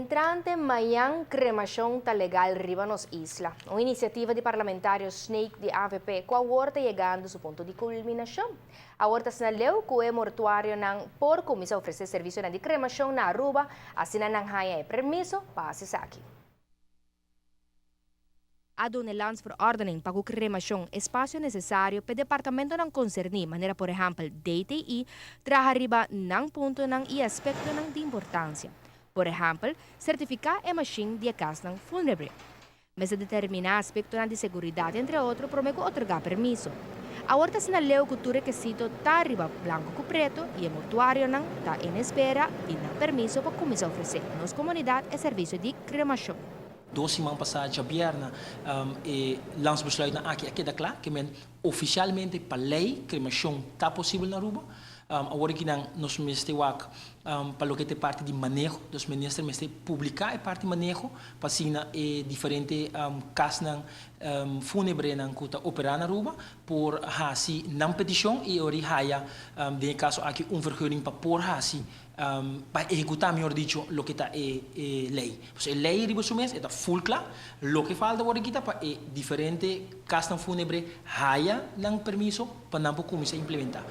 Entrante mañan cremacion ta legal riba nos isla. Un iniciativa di parlamentario Sneek di AVP cu awor ta yegando su punto di culminacion. Awor ta asina leu cu e mortuarionan por cuminsa ofrece servicionan di cremacion na Aruba, asina nan haya e permiso pa haci esaki. A duna e landsverordening pa cu cremacion espacio necesario p'e departamentonan concerni, manera por ehempel DTI, traha riba nan puntonan y aspectonan di importancia. Por ehempel, certifica e machine di e casnan funebre. Mester determina aspectonan di seguridad entre otro prome cu otorga permiso. Awor ta asina leu cu tur rekesito ta riba blanco cu preto y e mortuarionan ta en espera di nan permiso pa cuminsa ofrece nos comunidad e servicio di cremacion. Dos siman pasá djabièrnè e landsbesluitnan aki a keda kla, ke men ofisialmente pa lei kremashon ta posibel na Aruba. Awor aki nan nos mester wak pa loke ta e parti di maneho, dus minister mester publiká e parti maneho pa asina e diferente kasnan fúnebrenan ku ta operá na Aruba por hasi nan petishon i e ora haya den e kaso aki un vergunning pa por hasi pa ehekutá mihor dicho loke ta e e lei. Pasobra e lei riba su mes e ta ful kla, loke falta wòrdu kita pa e diferente kasnan fúnebre haya nan permiso pa nan por kuminsá implementá.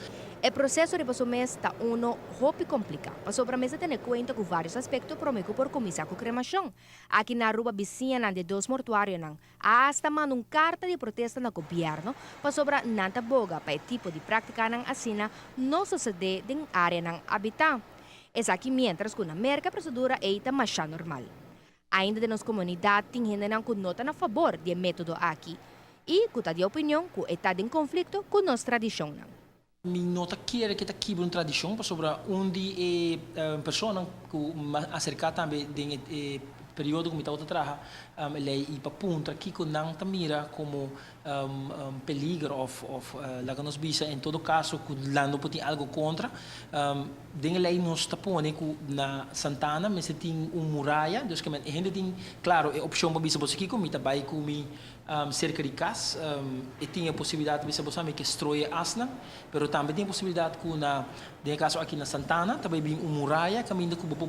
E proseso riba su mes ta uno hopi kompliká, pasobra mester tene kuenta ku vários aspekto promé ku por kuminsá ku kremashon. Aki na Aruba bisiñanan di e dos mortuarionan a hasta manda un karta di protesta na gobièrnu pasobra nan ta boga pa e tipo di práktikanan asina no sosodé den áreanan abitá. Esaki miéntras ku na Merka e prosedura ei ta mashá normal. Ainda den nos komunidat tin hendenan ku no ta na fabor di e método aki i ku ta di opinion ku e ta den konflikto ku nos tradishonnan. Mi no ta kere ke ta kibra un tradishon pasobra un di e personanan ku mi a aserká tambe den e periodo ku mi tabata traha e lei i pa puntra kiko nan ta mira komo peliger òf òf laga nos bisa en todo kaso ku nan no por tin algu kontra. Den e lei nos ta pone ku na Santana mester tin un muraya dus ke men e hende tin klaro e opshon pa bisa bo si kiko mi ta bai ku mi Serka di kas e tin e posibilidat di bisa bo sa mi ke stroye asnan, pero tambe tin e posibilidat ku na, den e kaso aki na Santana, ta bai bin un muraya kaminda ku bo por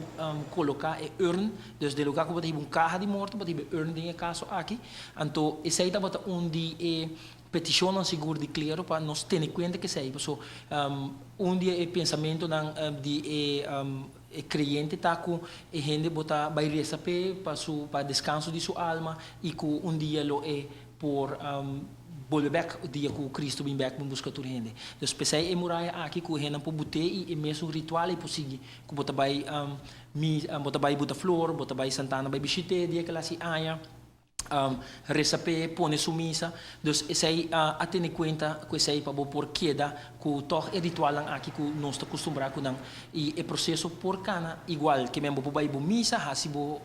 koloká e urn, dus den lugá ku bo ta hiba un kaha di morto bo ta hiba e urn den e kaso aki. Anto esei tabata un di e petishonnan sigur di klero pa nos tene kuenta ku esei, paso un di e pensamentunan di e E creyente ta cu e hende bo ta bay reza p'e pa su pa descanso di su alma y cu un dia lo e por bolbe bek dia cu Cristo bin bek bin busca tur hende. Dus p'esey e muraya aki cu hendenan por but'e y e mesun ritual ey por sigui cu bo ta bay mi bo ta bay buta flor, bo ta bay santana bay bishit'e dia kila si aña. Resa p'e pone su misa. Dus esei a tene kuenta ku esei pa bo por keda ku tòg e ritualnan aki ku nos ta kustumbrá ku nan. I e proseso por kana igual. Ke men bo por bai bo misa, hasi bo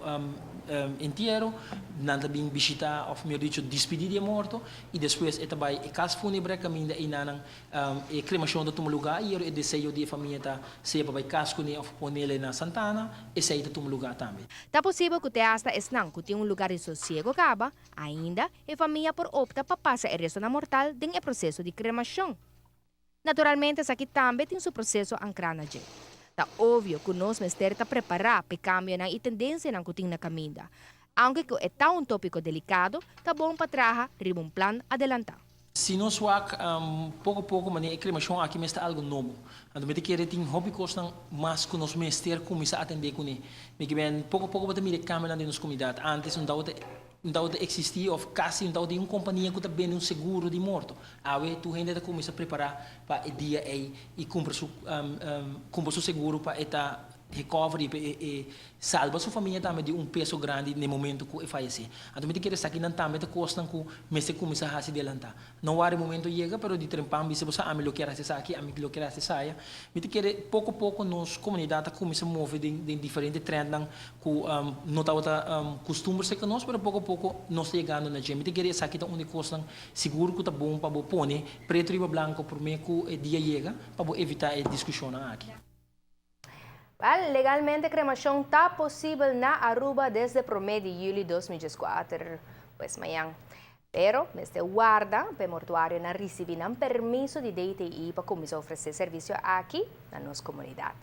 entiero, nan ta bin bishitá òf mihor dicho dispidí di e morto i despues e ta bai e kas fúnebre kaminda einanan E kremashon ta tuma lugá i ora e deseo di e famia ta sea pa bai kas kuné òf ponele na santana, esei ta tuma lugá tambe. Ta posibel ku te asta esnan ku tin un lugar di sosiego kaba, ainda e famia por opta pa pasa e restonan mortal den e proseso di kremashon. Naturalmente esaki tambe tin su proseso ankrá na dje. Ta obvio ku nos mester ta prepará p'e kambionan i tendensianan ku tin na kaminda. Aunke ku e ta un tópiko delikado, ta bon pa traha riba un plan adelantá. Si nos wak poko poko manera e kremashon aki mes ta algu nobo. Anto mi ta kere tin hopi kosnan mas ku nos mester kuminsá atendé kuné. Mi ke ben poko poko bo ta mira e kambionan den nos komunidat. Ántes no tabata no tabata eksistí òf kasi no tabata tin un kompania ku ta bende un seguro di morto. Awe tur hende ta kuminsá prepará pa e dia ei i kumpra su kumpra su seguro pa e ta recovery pa e salba su famia tambe di un peso grandi n'e momento ku e fayesé. Anto mi ta kere esakinan tambe ta kosnan ku mester kuminsá hasi delantá. No wara e momento yega, pero di trempan bisa bo sa ami lo kier hasi esaki, ami lo kier hasi esaya. Mi ta kere poko poko nos komunidat ta kuminsá move den den diferente trendnan ku no tabata kustumber serka nos, pero poko poko nos ta yegando na dje. Mi ta kere esaki ta un di kosnan sigur ku ta bon pa bo pone pretu riba blanko promé ku e dia yega pa bo evitá e diskushonnan aki. Wel, legalmente cremacion ta posibel na Aruba desde prome di juli 2014, pues mañan. Pero mester warda pa e mortuarionan ricibi nan permiso di DTI pa cuminsa ofrece servicio aki na nos comunidad.